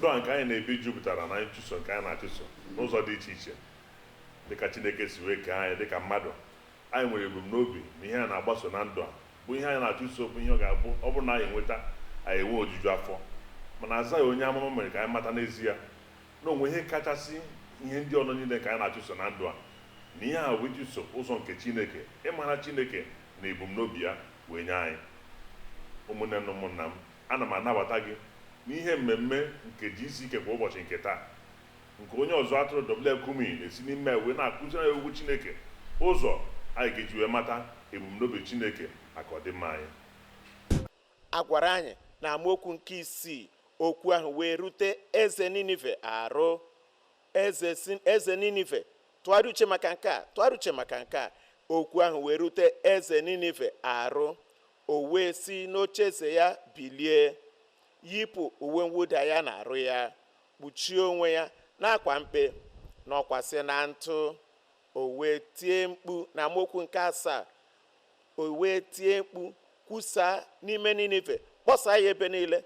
Ndụ a nke anyị na-ebi jupụtara na nchụso nke anyị na-achụso n'ụzọ dị iche iche. Dịka Chineke si wee kee anyị dịka mmadụ, anyị nwere ebumnobi na ihe a na-agbaso na ndụ a bụ ihe anyị na-achụso, bụ ihe ọ ga-abụ ọ bụrụ na anyị enweta, anyị enwe ojuju afọ. Mana Aịzaya onye amụma mere ka anyị mata n'ezie na onwe ihe kachasị ihe ndị ọzọ niile ka anyị na-achụso na ndụ a, na ihe a bụ ịchụso ụzọ nke Chineke, ịmara Chineke na ebumnobi ya wee nye anyị. Ụmụnne na ụmụnna m, ana m anabata gị n'ihe mmemme nke GCK kwa ụbọchị nke taa, nke onye ọzụ atụrụ W. Kumuyi na-esi n'ime ya wee na-akụziri anyị okwu Chineke, ụzọ anyị ga-eji wee mata ebumnobi Chineke maka ọdịmma anyị. A gwara anyị na amaokwu nke isii, okwu ahụ wee rute eze Ninive arụ. Eze Ninive, tụgharịa uche maka nke a, tụgharịa uche maka nke a. Okwu ahụ wee rute eze Ninive arụ, o wee si n'ocheeze ya bilie, yipụ uwe mwụda ya na arụ ya, kpuchie onwe ya n'akwa mkpe, nọkwasị na ntụ. O wee tie mkpu na amaokwu nke asaa, o wee tie mkpu kwusaa n'ime Ninive, kpọsaa ya ebe niile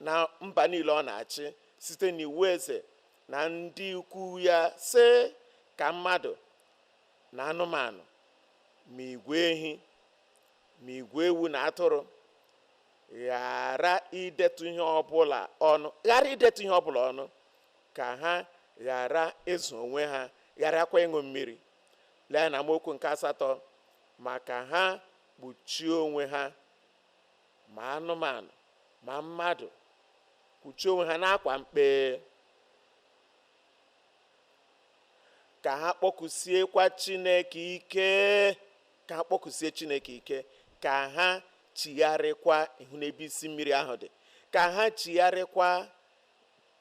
na mba niile ọ na-achị, site n'iwu eze na ndị ukwu ya, sị ka mmadụ na anụmanụ, ma igwe ehi ma igwe ewu na atụrụ, ghara idetụ ihe ọbụla ọnụ, ghara idetụ ihe ọbụla ọnụ, ka ha ghara ịzụ onwe ha, gharakwa ịṅụ mmiri. Lee na amaokwu nke asatọ, maka ha kpuchie onwe ha, ma anụmanụ ma mmadụ, kpuchie onwe ha n'akwa mkpe, ka ha kpọkusiekwa Chineke ike, ka ha kpọkusie Chineke ike, ka ha chigharịkwa ihu n'ebe isi mmiri ahụ dị, ka ha chigharịkwa.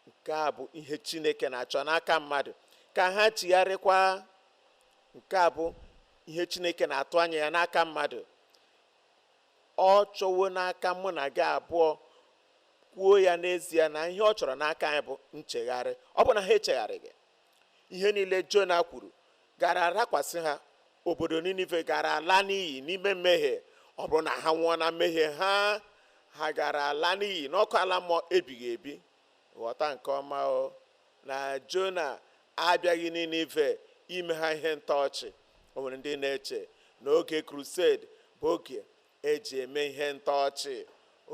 Nke a bụ ihe Chineke na-achọ n'aka mmadụ, ka ha chigharịkwa. Nke a bụ ihe Chineke na-atụ anya ya n'aka mmadụ. Ọ chọwo n'aka mụ na gị abụọ, kwuo ya n'ezie na ihe ọ chọrọ n'aka anyị bụ nchegharị. Ọ bụ na ha echegharịghị, ihe niile Jona kwuru gara arakwasị ha. Obodo Ninive gara ala n'iyi n'ime mmehie. Ọ bụrụ na ha nwụọ na mmehie ha, ha gara ala n'iyi n'ọkụ ala mmụọ ebighị ebi. Ghọta nke ọma o na Jona abịaghị Ninive ime ha ihe ntọọchị. O nwere ndị na-eche na oge crusade bụ oge eji eme ihe ntọọchị,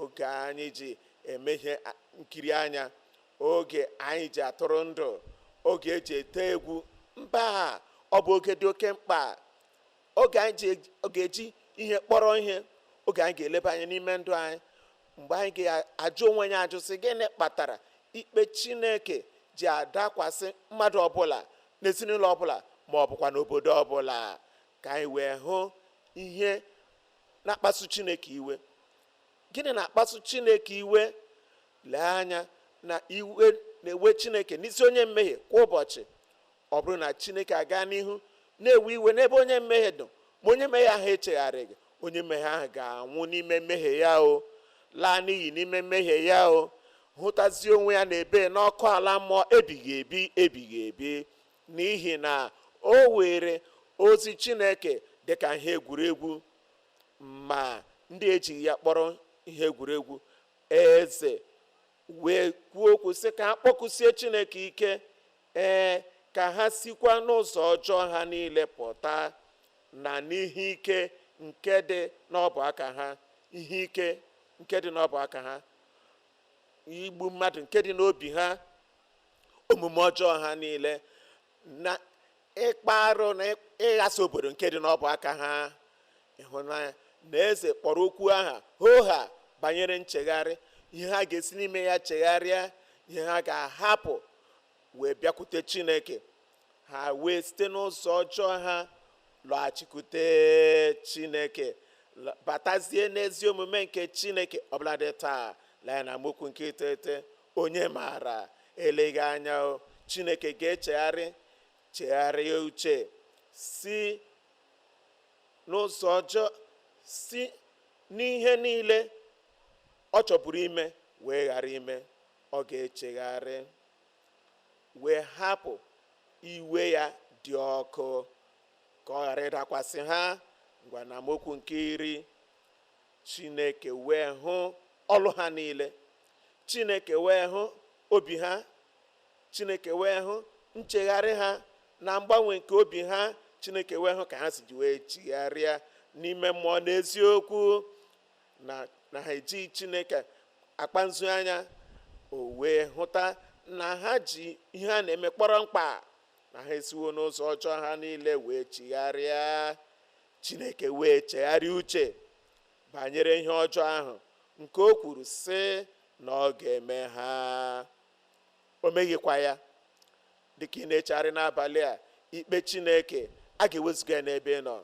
oge anyị ji eme ihe nkiri anya, oge anyị ji atụrụ ndụ, oge eji ete egwu. Mba, ọ bụ oge dị oke mkpa, oge anyị ga-eji ihe kpọrọ ihe, oge anyị ga-eleba anya n'ime ndụ anyị, mgbe anyị ga-ajụ onwe anyị ajụ sị, gịnị kpatara ikpe Chineke ji adakwasị mmadụ ọbụla n'ezinụlọ ọbụla ma ọ bụkwa n'obodo ọbụla, ka anyị wee hụ ihe na-akpasu Chineke iwe. Gịnị na-akpasu Chineke iwe? Lee anya na iwe na-ewe Chineke n'isi onye mmehie kwa ụbọchị. Ọ bụrụ na Chineke aga n'ihu na-ewe iwe n'ebe onye mmehie nọ, ma onye mmehie ahụ echegharịghị, onye mmehie ahụ ga-anwụ n'ime mmehie ya o, laa n'iyi n'ime mmehie ya o, hụtazie onwe ya n'ebe n'ọkụ ala mmụọ ebighị ebi ebighị ebi, n'ihi na o were ozi Chineke dịka ihe egwuregwu, ma ndị ejighị ya kpọrọ ihe egwuregwu. Eze wee kwuo okwu sị ka ha kpọkusie Chineke ike, ee, ka ha sikwa n'ụzọ ọjọọ ha niile pụta, na n'ihe ike nke dị n'ọbụ aka ha, ihe ike nke dị n'ọbụ aka ha, igbu mmadụ nke dị n'obi ha, omume ọjọọ ha niile, na ịkpa arụ na ịghasa obodo nke dị n'ọbụ aka ha. Ịhụnanya na eze kpọrọ okwu aha hoha banyere nchegharị, ihe ha ga-esi n'ime ya chegharịa, ihe ha ga-ahapụ wee bịakwute Chineke. Ha wee site n'ụzọ ọjọọ ha lọghachikwute Chineke, batazie n'ezi omume nke Chineke. Ọbụladị taa, lee na amaokwu nke iteghete, onye maara, eleghị anya Chineke ga-echegharị, chegharịa uche si n'ụzọ ọjọọ, si n'ihe niile ọ chọburu ime wee ghara ime. Ọ ga-echegharị wee hapụ iwe ya dị ọkụ ka ọ ghara ịdakwasị ha. Ngwa na amaokwu nke iri, Chineke wee hụ ọlụ ha niile, Chineke wee hụ obi ha. Chineke wee hụ nchegharị ha na mgbanwe nke obi ha. Chineke wee hụ ka ha si ji wee chigharịa n'ime mmụọ n'eziokwu, na ha ejighị Chineke akpa nzu anya. O wee hụta na ha ji ihe ha na-eme kpọrọ mkpa, na ha esiwo n'ụzọ ọjọọ ha niile wee chigharịa. Chineke wee chegharịa uche banyere ihe ọjọọ ahụ nke o kwuru sị na ọ ga-eme ha. O meghịkwa ya. Dịka ị na-echegharị n'abalị a, ikpe Chineke a ga-ewezuga ya n'ebe ị nọ.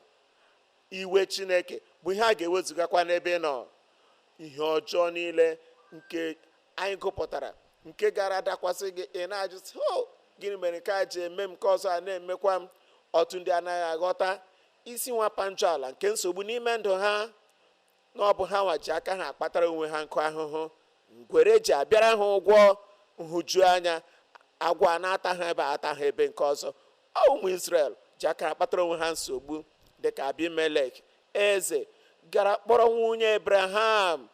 Iwe Chineke bụ ihe a ga-ewezugakwa n'ebe ị nọ. Ihe ọjọọ niile nke anyị gụpụtara nke gara adakwasị gị, ị na-ajụ sị, o gịnị mere nke a ji eme m, nke ọzọ a na-emekwa m? Ọtụ ndị anaghị aghọta isi nwapa njọ ala nke nsogbu n'ime ndụ ha, na ọ bụ ha nwa ji aka ha akpatara onwe ha nkụ ahụhụ. Ngwere ji abịara ha ụgwọ nhụju anya, agwọ a na-ata ha ebe ata ha ebe nke ọzọ. Ụmụ Izrel ji aka ha kpatara onwe ha nsogbu, dịka Abimelek eze gara kpọrọ nwunye Abraham,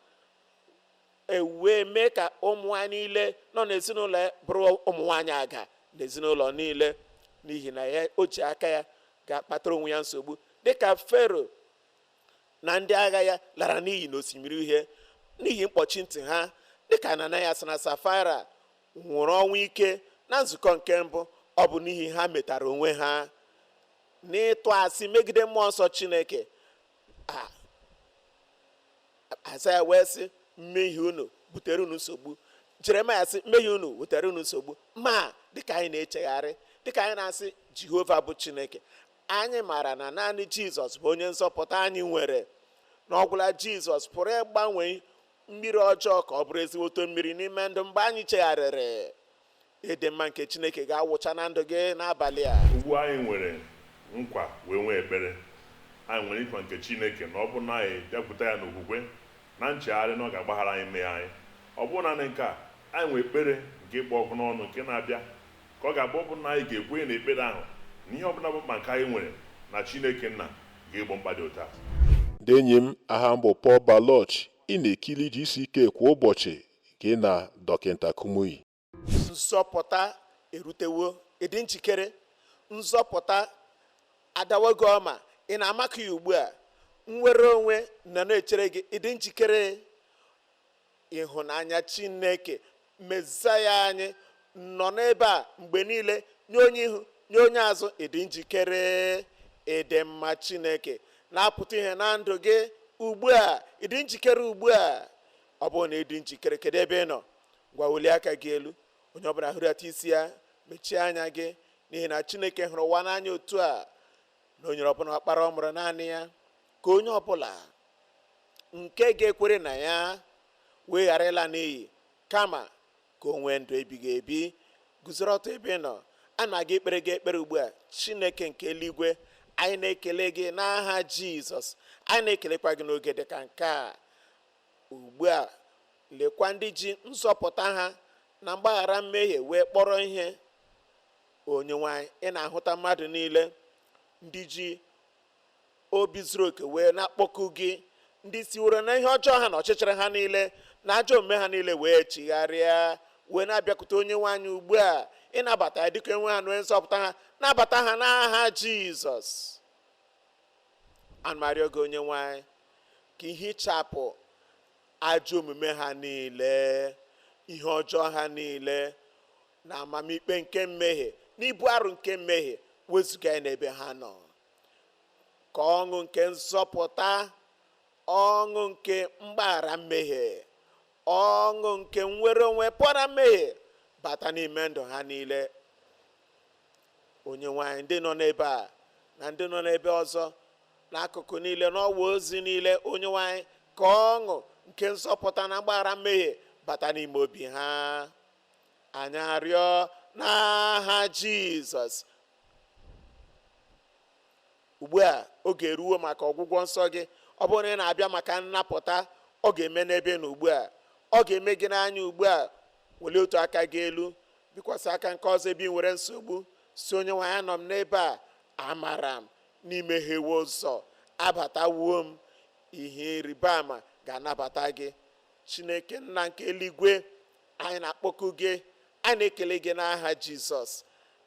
ewee mee ka ụmụ nwanyị niile nọ n'ezinụlọ ya bụrụ ụmụ nwanyị aga n'ezinụlọ niile, n'ihi na ya o ji aka ya ga-akpatara onwe ya nsogbu. Dịka Fero na ndị agha ya lara n'iyi n'osimiri uhie n'ihi mkpọchi ntị ha, dịka Ananias na Safaịra nwụrụ ọnwụ ike na nzukọ nke mbụ, ọ bụ n'ihi ha metara onwe ha n'ịtụ asị megide mmụọ nsọ Chineke. Aịzaya wee sị, mmehie unu butere unu nsogbu. Jeremaya sị, mmehie unu butere unu nsogbu. Ma dịka anyị na-echegharị, dịka anyị na-asị Jehova bụ Chineke, anyị maara na naanị Jizọs bụ onye nzọpụta anyị nwere, na ọgwụla Jizọs pụrụ ịgbanwe mmiri ọjọọ ka ọ bụrụ ezigbote mmiri n'ime ndụ mgbe anyị chegharịrị. Ịdị mma nke Chineke ga-awụcha na ndụ gị n'abalị a. Ugbu anyị nwere nkwa wee nwee ekpere, anyị nwere nkwa nke Chineke na ọ bụ na anyị bịakwute ya n'okwukwe na nchegharị na ọ ga-agbaghara anyị mmehie anyị. Ọ bụrụ naanị nke a, anyị nwee ekpere nke ịkpọ ọkụ n'ọnụ nke na-abịa, ka ọ ga-abụ ọ bụ na anyị ga-ekwenye na ekpere ahụ na ihe ọbụla bụ mkpa nke anyị nwere na Chineke nna ga-egbo mkpa dị otu a. Ndị enyi m, aha m bụ Paul Baloch. Ị na-ekiri GCK kwa ụbọchị gị na Dọkịta Kumuyi. Nzọpụta erutewo, ịdị njikere? Nzọpụta adawogo ọma, ị na-amakụ ya ugbu a. Nnwere onwe nọ na-echere gị, ịdị njikere? Ịhụnanya Chineke Mezaya anyị nọ n'ebe a mgbe niile, nye onye ihu nye onye azụ, ịdị njikere? Ịdị mma Chineke na-apụta ihe na ndụ gị ugbu a, ịdị njikere ugbu a? Ọ bụrụ na ịdị njikere, kedu ebe ị nọ? Gwa, welie aka gị elu. Onye ọbụla hụrịata isi ya, mechie anya gị, n'ihi na Chineke hụrụ ụwa n'anya otu a na o nyere ọbụla ọkpara ọ mụrụ naanị ya, ka onye ọbụla nke ga-ekwere na ya wee ghara ịla n'iyi, kama ka o nwee ndụ ebighị ebi. Guzoro ọtọ ebe ị nọ. A na-aga ekpere gị ekpere ugbu a. Chineke nke eluigwe, anyị na-ekele gị n'aha Jizọs. Anyị na-ekelekwa gị n'oge dị ka nke a ugbu a. Lekwa ndị ji nzọpụta ha na mgbaghara mmehie wee kpọrọ ihe. Onye nwanyị, ị na-ahụta mmadụ niile ndị ji obi zuru oke wee na-akpọku gị, ndị siworo na ihe ọjọọ ha na ọchịchịrị ha niile na ajọ omume ha niile wee chigharịa, wee na-abịakwute onye nwanyị ugbu a, ịnabata ya dịka enwe ha na onye nzọpụta ha. Nabata ha n'aha Jizọs. Ana m arịọ gị, onye nwanyị, ka ihichapụ ajọ omume ha niile, ihe ọjọọ ha niile, na amamikpe nke mmehie na ibu arụ nke mmehie wezuga ya n'ebe ha nọ. Ka ọṅụ nke nzọpụta, ọṅụ nke mgbaghara mmehie, ọṅụ nke nnwere onwe pụọ na mmehie bata n'ime ndụ ha niile. Onye nwanyị, ndị nọ n'ebe a na ndị nọ n'ebe ọzọ n'akụkụ niile n'ọwa ozi niile, onye nwanyị, ka ọṅụ nke nzọpụta na mgbaghara mmehie bata n'ime obi ha. Anyị arịọ n'aha Jizọs. Ugbu a oge eruwo maka ọgwụgwọ nsọ gị. Ọ bụrụ na ị na-abịa maka nnapụta, ọ ga-eme n'ebe na ugbu a, ọ ga-eme gị n'anya ugbu a. Welie otu aka gị elu, bikwasị aka nke ọzọ ebe ị nwere nsogbu, si onye nwe anyị, anọ m n'ebe a, amara m n'imeghewo ụzọ, abatawuo m. Ihe ịrịba ama ga-anabata gị. Chineke nna nke eluigwe, anyị na-akpọku gị, Anyị na-ekele gị n'aha Jizọs.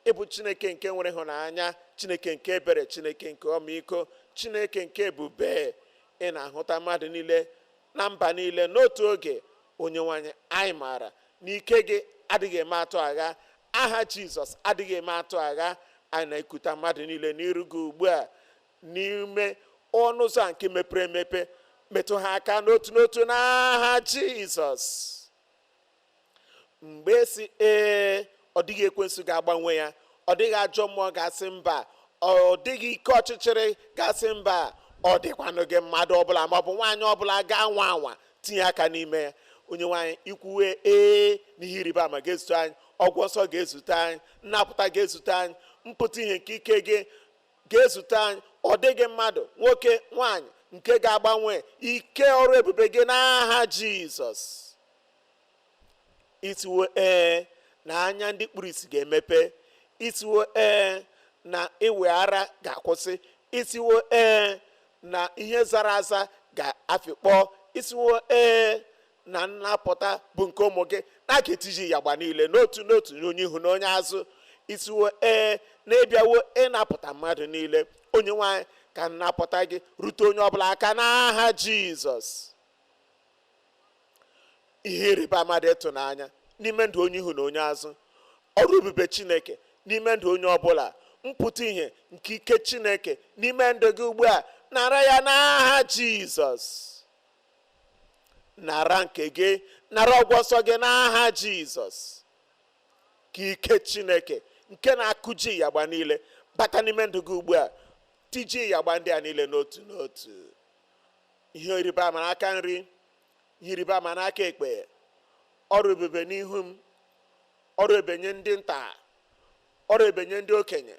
Ịbụ Chineke nke nwere ịhụnanya, Chineke nke ebere, Chineke nke ọmịiko, Chineke nke ebube. Ị na-ahụta mmadụ niile na mba niile n'otu oge. Onye nwe anyị, anyị maara na ike gị adịghị eme atụ agha, aha Jizọs adịghị eme atụ agha. Anyị na-ekuta mmadụ niile n'iru gị ugbu a n'ime ọnụ ụzọ a nke mepere emepe. Metụ ha aka n'otu n'otu n'aha Jizọs. Mgbe si ee, ọ dịghị ekwensu ga-agbanwe ya, ọ dịghị ajọ mmụọ ga-asị mba, ọ dịghị ike ọchịchịrị ga-asị mba, ọ dịkwanụ gị mmadụ ọbụla maọbụ nwaanyị ọbụla ga-anwa anwa tinye aka n'ime ya. Onye nwaanyị, ikwuwe ee n'ihe ịrịba ama ga-ezute anyị, ọgwụ nsọ ga-ezute anyị, nnapụta ga-ezute anyị, mpụta ihe nke ike gị ga-ezute anyị. Ọ dịghị mmadụ, nwoke, nwaanyị nke ga-agbanwe ike ọrụ ebube gị n'aha Jizọs. Itiwo ee na anya ndị kpuru isi ga-emepe, itiwo ee na iwe ara ga-akwụsị, itiwo ee na ihe zara aza ga-afịkpọ, itiwo ee na nnapụta bụ nke ụmụ gị na a ga-etiji ya gba niile n'otu n'otu, onye ihu na onye azụ. Itiwo ee na ịbịawo ịnapụta mmadụ niile. Onye nwanyị, ka nnapụta gị rute onye ọbụla aka n'aha Jizọs. Ihe ịrịba ama dị ịtụnanya n'ime ndụ onye ihu na onye azụ, ọrụ ebube Chineke n'ime ndụ onye ọbụla, mpụta ihe nke ike Chineke n'ime ndụ gị ugbu a, nara ya n'aha Jizọs. Nara nke gị, nara ọgwụ nsọ gị n'aha Jizọs. Ka ike Chineke nke na-akụji ịyagba niile bata n'ime ndụ gị ugbu a, tiji ịyagba ndị a niile n'otu n'otu. Ihe ịrịba ama n'aka nri, ihe ịrịba ama n'aka ekpe, ọrụ ebube n'ihu m, ọrụ ebube nye ndị nta, ọrụ ebube nye ndị okenye,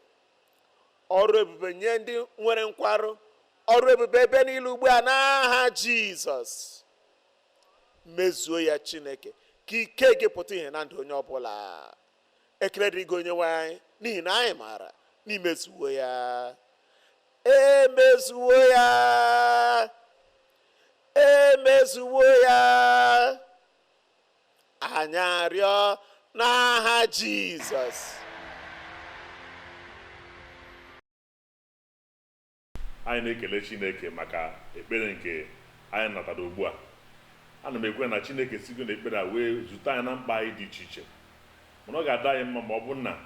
ọrụ ebube nye ndị nwere nkwarụ, ọrụ ebube ebe niile ugbu a n'aha Jizọs. Mezuo ya Chineke, ka ike gị pụta ihe na ndụ onye ọbụla. Ekele dịrị gị onye nwe anyị, n'ihi na anyị maara na imezuwo ya, emezuwo ya, emezuwo ya. Anyị arịọ n'aha Jizọs. Anyị na-ekele Chineke maka ekpere nke anyị natara ugbu a. Ana m ekwe na Chineke sigo n'ekpere a wee zute anyị na mkpa anyị dị iche iche. Mana ọ ga-ada anyị mma ma ọ bụrụ na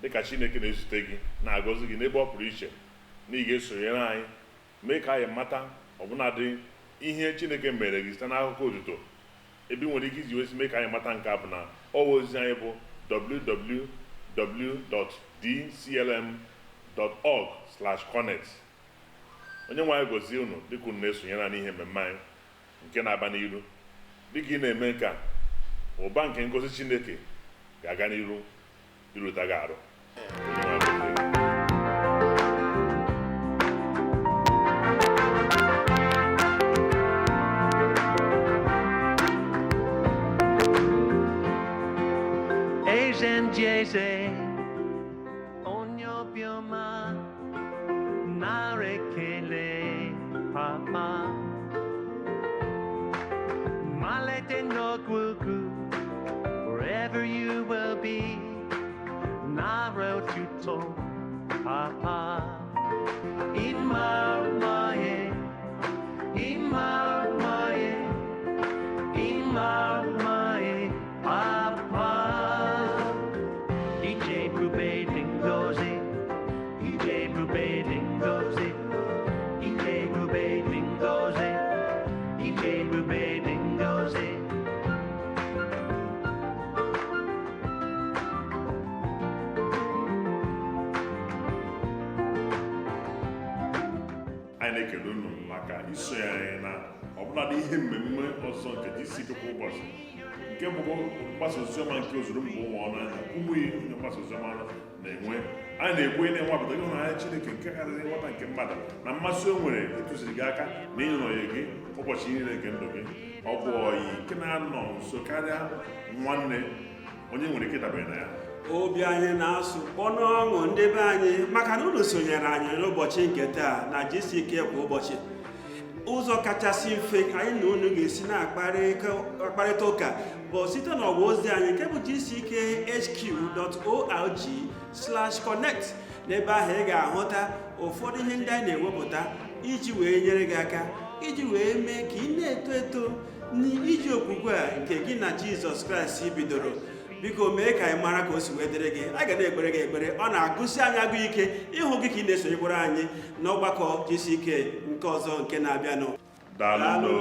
dịka Chineke na-ezute gị na-agọzi gị n'ebe ọ pụrụ iche, na ị ga-esonyere anyị mee ka anyị mata ọbụnadị ihe Chineke mere gị site n'akụkọ otuto. Ebe ị nwere ike iji wee mee ka anyị mata nke a bụ na ọwa ozi anyị bụ www.dclm.org/connect. Onye nwe anyị gọzie unu dịka unu na-esonyere anyị n'ihe mmemme anyị nke na-aba n'iru. Dịka ị na-eme nke a, ụba nke ngọzi Chineke ga-aga n'iru irute gị arụ. Onye nwe anyị gọzie gị. Eze ndị eze, onye obiọma, nara ekele papa. Malite n'ọgwụgwụ, wherever you will be, nara otuto papa. Ịma mma, ịma mma, ịma mma, papa. Ije ebube dị ngọzi, ije ebube dị ngọzi, ije ebube dị ngọzi, ije ebube dị ngọzi. Anyị na-ekele unu maka isonye anyị na ọbụladị ihe mmemme ọzọ nke GCK kwa ụbọchị, nke bụ mgbasa oziọma nke ozuru mba ụwa ọnụ anya ụmụ onye mgbasa oziọma na-enwe. Anyị na-ekwe na-enwapụta ịhụnanya Chineke nke karịrị nghọta nke mmadụ na mmasị o nwere ịtụziri gị aka na ịnọnye gị ụbọchị niile nke ndụ gị. Ọ bụ ọyị nke na-anọ nso karịa nwanne onye nwere ike ịdabere na ya. Obi anyị na-asụ kpọnụ ọṅụ ndị be anyị maka na unu sonyere anyị n'ụbọchị nke taa na GCK kwa ụbọchị. Ụzọ kachasị mfe anyị na unu ga-esi na-akparịta ụka bụ site n'ọwa ozi anyị nke bụ gckhq.org/connect. N'ebe ahụ ị ga-ahụta ụfọdụ ihe ndị anyị na-ewepụta iji wee nyere gị aka, iji wee mee ka ị na-eto eto n'iji okwukwe a nke gị na Jizọs Kraịst bidoro. Biko mee ka anyị mara ka o si wee dịrị gị. A ga na-ekpere gị ekpere. Ọ na-agụsi anyị agụ ike ịhụ gị ka ị na-esonyekwara anyị n'ọgbakọ GCK nke ọzọ nke na-abịanụ. Daalụ. Daalụ.